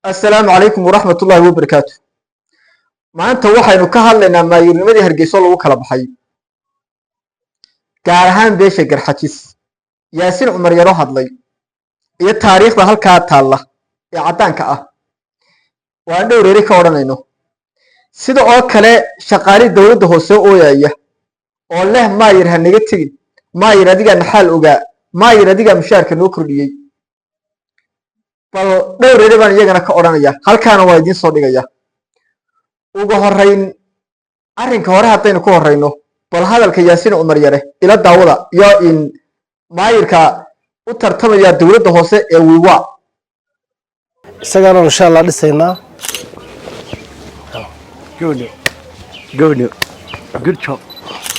Assalaamu calaykum waraxmatullaahi wabarakaatu. Maanta waxaynu ka hadlaynaa maayirnimadii Hargeyso lagu kala baxay, gaar ahaan beesha Garxajis. Yaasiin Cumar Yaro hadlay iyo taariikhda halkaa taalla ee caddaanka ah oo aan dhowr eri ka odhanayno. Sida oo kale shaqaali dowladda hoose ooyaya oo leh: "Maayir, ha naga tegin. Maayir, adigaa naxaal ogaa. Maayir, adigaa mushaarka noo kordhiyey." Bal dhowr eri baan iyagana ka odhanaya, halkaana waa idiin soo dhigaya. Ugu horeyn, arrinka hore haddaynu ku horeyno, bal hadalka Yaasiin Cumar Yare ila daawada iyo in maayirka u tartamaya dowladda hoose ee Wiwa. Isagaana insha Allah dhisaynaa. Good. Good. Good job.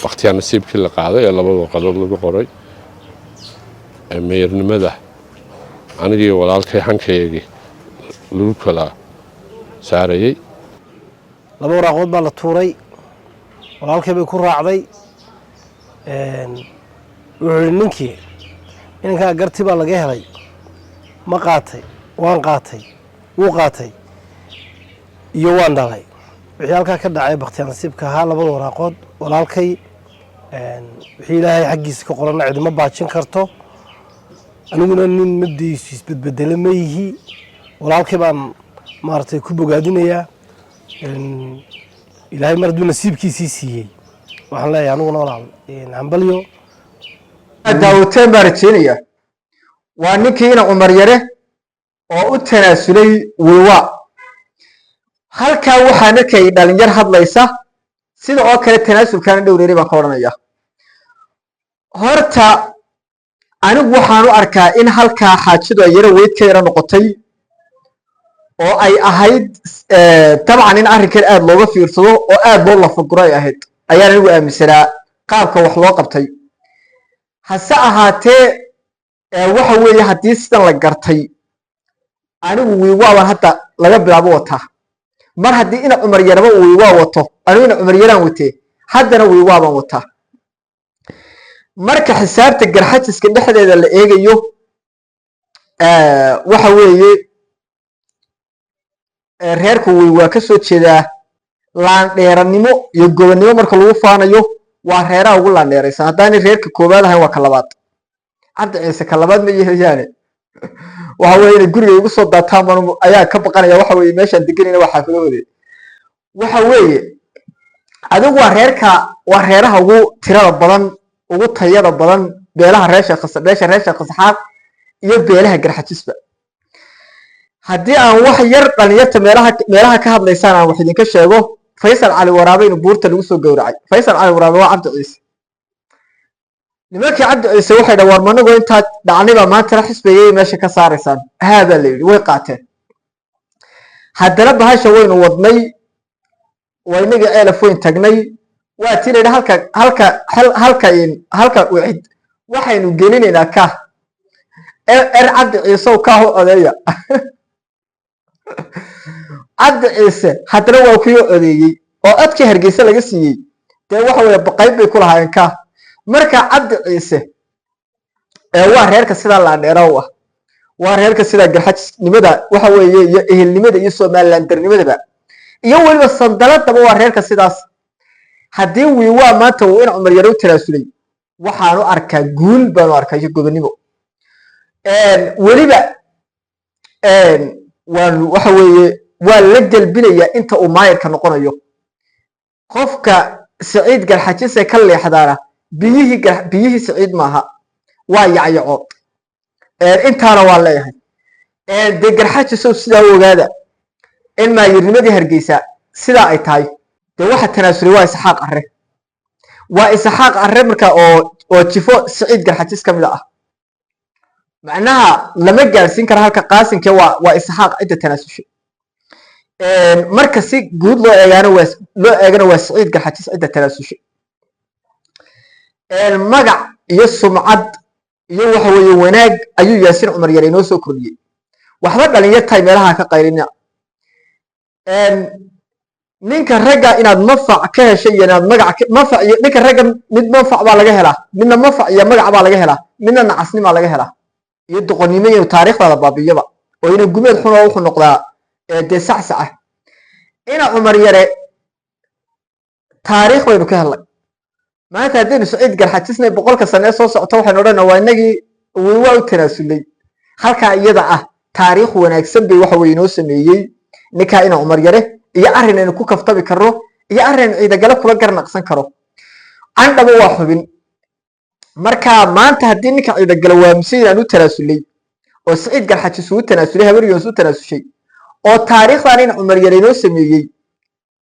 Wakhtiyaa nasiibkii la qaaday ee laba warqadood lagu qoray ee meyrnimada anigii walaalkay hankayagii lagu kala saarayey. Laba waraaqood baa la tuuray, walaalkay bay ku raacday. Wuxuu yihi ninkii inankaa garti baa laga helay. Ma qaatay? Waan qaatay. Wuu qaatay iyo waan dhalay. Wixii halkaa ka dhacay bakhtiyaa nasiibka ahaa labada waraaqood walaalkay. Wixii Ilaahay xaggiisa ka qoranna cidima baajin karto. Aniguna nin mabdiisu isbedbedele ma yihi. Walaalkay baan maaragtay ku bogaadinayaa. Ilaahay mar hadduu nasiibkiisii siiyey, waxaan leeyahay aniguna walaal hambalyo. Daawateen baan rajeynaya. Waa ninkii ina Cumar Yare oo u tanaasulay Wiwa. Halkaa waxaan arkayay dhalinyar hadlaysa. Sida oo kale tanaasulkaana dhowr eri baan ka odhanaya. Horta anigu waxaan u arkaa in halkaa xaajadu ay yaro weyd ka yaro noqotay oo ay ahayd dabcan in arrinkan aad looga fiirsado oo aad loo lafaguro ay ahayd, ayaan anigu aaminsanaa qaabka wax loo qabtay. Hase ahaatee, waxa weeye haddii sidan la gartay, anigu Wiiwaaban hadda laga bilaabo wataa. Mar haddii ina Cumar Yaraba uu Wiiwaa wato, anigu ina Cumar Yaraan watee, haddana Wiiwaabaan wataa. Marka xisaabta Garxajiska dhexdeeda la eegayo, waxa weeye reerku Wiiwaa ka soo jeedaa laandheeranimo iyo gobonnimo. Marka lagu faanayo, waa reeraha ugu laandheeraysan. Haddaanay reerka koowaad ahayn, waa ka labaad. Cabdi Ciise ka labaad ma yeelayaane. Waxa weye inay guriga igu soo daataan baan ayaa ka baqanaya. Waxa weye meeshaan deganayna waa xaafadahoode. Waxa weeye adigu waa reerka, waa reeraha ugu tirada badan, ugu tayada badan beelaha reer Sheekh, beesha reer Sheekh Saxaaq iyo beelaha Garxajisba. Haddii aan wax yar dhalinyarta meelaha ka hadlaysaan aan wax idinka sheego, Faysal Cali Waraabe inuu buurta lagu soo gowracay. Faysal Cali Waraabe waa Cabdi Ciise. Nimankii Cabdi Ciise waxay dha: "War managoo intaa dhacnayba maantana xisbigay meesha ka saaraysaan?" Haa baa la yidhi. Way qaateen. Haddana bahasha waynu wadnay, waa inagii Ceelaf Weyn tagnay. Waa tii la yidhi halka wicid waxaynu gelinaynaa ka er Cabdi Ciisew kaahu odeeya. Cabdi Ciise haddana waa kuwii odeeyey oo codkii Hargeysa laga siiyey. Dee waxa weye baqayb bay ku lahaayeen ka. Marka Cabdi Ciise waa reerka sidaa laandheera u ah, waa reerka sidaa Garxajisnimada waxa weeye iyo ehelnimada iyo Somalilandarnimadaba iyo weliba sandaladaba, waa reerka sidaas. Haddii Wiiwaa maanta uu in Cumar Yare u tanaasulay, waxaanu arkaa guul baanu arkaa iyo gobonnimo. Weliba waan waxa weeye waa la gelbinayaa inta uu maayarka noqonayo. Qofka Siciid Garxajise ka leexdaana biyihii Siciid maaha, waa yacyaco. Intaana waan leeyahay. Dee Garxajisow, sidaa u ogaada in maayirnimadii Hargeysa sidaa ay tahay. Dee waxa tanaasulay waa Isxaaq Arre, waa Isxaaq Arre. Marka oo jifo Siciid Garxajis ka mid ah, macnaha lama gaarsiin karo halka Qaasinke. Waa Isxaaq cidda tanaasushay. Marka si guud loo eegaana, waa loo eegana, waa Siciid Garxajis cidda tanaasushay. Magac iyo sumcad iyo waxa weeye wanaag ayuu Yaasiin Cumar Yare inoo soo kordhiyey. Waxba dhalinyartahay meelaha ka qaylina. Ninka ragga inaad mafac ka heshay iyo inaad magac mafac iyo ninka ragga mid manfac baa laga helaa, midna manfac iyo magac baa laga helaa, midna nacasnimaa laga helaa iyo doqonnimo iyo taariikhdaada baabiyaba oo ina gumeed xun oo wuxuu noqdaa. Ee dee sacsaca Ina Cumar Yare taariikh baynu ka helnay. Maanta haddaynu Saciid Garxajisnay, 100-ka sane ee soo socota waxaynu odhanaa waa inagii waa u tanaasulnay. Halkaa iyada ah taariikh wanaagsan bay waxa weye inoo sameeyey ninkaa Ina Cumar Yare, iyo arrin aynu ku kaftabi karno, iyo arrin aynu Ciidagale kula garnaqsan karo. Candhaba waa xubin. Marka maanta haddii ninka Ciidagale waamusay inaan u tanaasulnay, oo Saciid Garxajis uu tanaasulay, Habaryoons u tanaasushay, oo taariikhdan in Cumar Yare inoo sameeyey,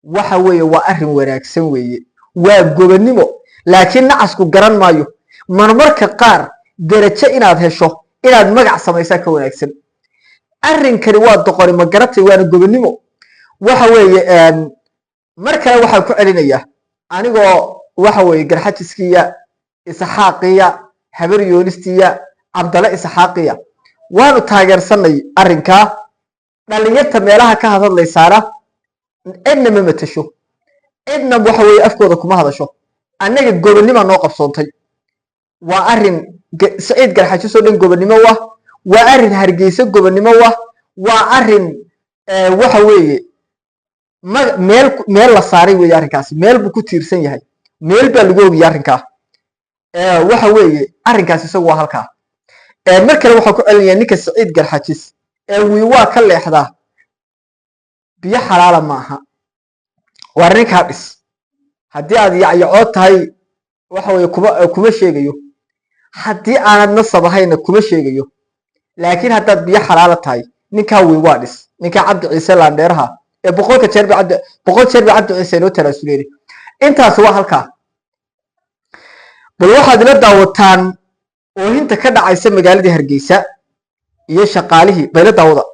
waxa weeye waa arrin wanaagsan weeye, waa gobonnimo. Laakiin nacasku garan maayo marmarka qaar derajo inaad hesho inaad magac samaysaa ka wanaagsan. Arrinkani waa doqoni ma garatay, waana gobonnimo. Waxa weeye, mar kale waxaan ku celinayaa, anigoo waxa weeye Garxajiskiya, Isaxaaqiya, Habar Yoonistiya, Cabdale Isaxaaqiya, waanu taageersanay arrinkaa. Dhalinyarta meelaha ka hadadlaysaana cidna ma matasho, cidna waxa weeye afkooda kuma hadasho. Annaga gobonnima noo qabsoontay. Waa arrin Saciid Garxajis oo dhan gobonnimo wah, waa arrin Hargeysa gobonnimo wah, waa arrin waxa weeye meel la saaray weeye. Arrinkaasi meel buu ku tiirsan yahay, meel baa lagu ogiyay arrinkaa. Waxa weeye arrinkaasi isagu waa halkaa. Mar kale waxaan ku celinayaa, ninka Saciid Garxajis ee wiiwaa ka leexdaa biyo xalaala maaha. Waa ninkaa dhis. Haddii aad yacyacood tahay, waxa weye kuma sheegayo. Haddii aanad nasab ahayna, kuma sheegayo. Laakiin haddaad biyo xalaala tahay, ninkaa wiiwaa dhis, ninkaa Cabdi Ciise laandheeraha ee 100-ka jeer ba Cabdi, 100 jeer ba Cabdi Ciise inoo tanaasuleeni. Intaas waa halkaa. Bal waxaad ila daawataan oohinta ka dhacaysa magaaladii Hargeysa iyo shaqaalihii bayla daawada.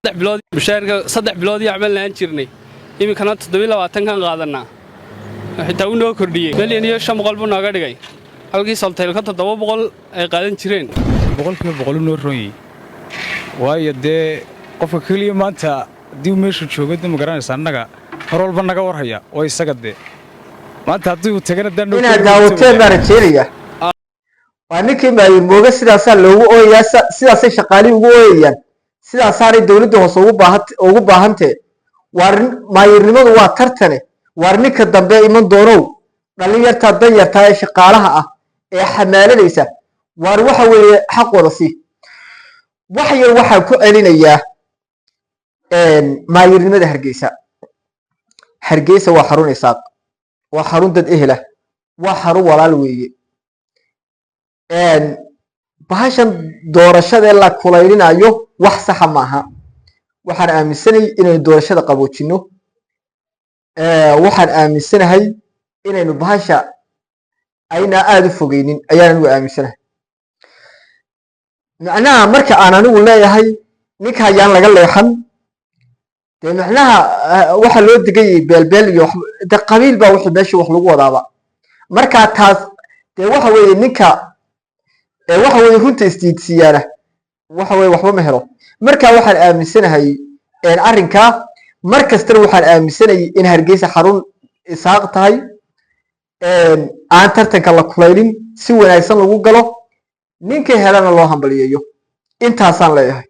3 bilood mushaharka, 3 bilood iyo waxbaan lahaan jirnay, iminkana 27-kan qaadanaa. Xitaa uu noo kordhiyey, 1,500,000 buu nooga dhigay, halkii Soltelco 700 ay qaadan jireen. 100% u noo roonyey, waayo dee qofka keliya maanta haddii uu meeshu joogo de ma garanaysa, annaga mar walba naga warhaya oo isaga dee maanta haddii uu tagana daa noo Inaad daawateen baan rajeynaya. Waa ninkii Maayir Mooge. Sidaasaa loogu ooyayaa, sidaasay shaqaalihii ugu ooyayaan, sidaasaanay dowladda hoose ugu baahantee. Waar maayirnimadu waa tartane. Waar ninka dambe iman doonow, dhalinyartaa danyartaa ee shaqaalaha ah ee xamaalanaysa, waar waxa weeye xaqooda sii. Wax yar waxaan ku celinayaa maayirnimada Hargeysa. Hargeysa waa xarun Isaaq, waa xarun dad ehela, waa xarun walaal weeye. Bahashan doorashadee la kulaylinayo wax saxa maaha. Waxaan aaminsanay inaynu doorashada qaboojino. Waxaan aaminsanahay inaynu bahasha aynaa aada u fogeynin ayaan anigu aaminsanahay. Macnaha marka aan anigu leeyahay ninka ayaan laga leexan, dee macnaha waxa loo degayay beelbeel iyo de qabiil baa wuxuu meesha wax lagu wadaaba. Marka taas dee waxa weeye ninka waxa weeye runta isdiidsiiyaana waxa weye waxba ma helo. Marka waxaan aaminsanahay arrinkaa. Mar kastana waxaan aaminsanayay in Hargeysa xarun Isaaq tahay, aan tartanka la kulaylin, si wanaagsan lagu galo, ninka helana loo hambaliyeeyo. Intaasaan leeyahay.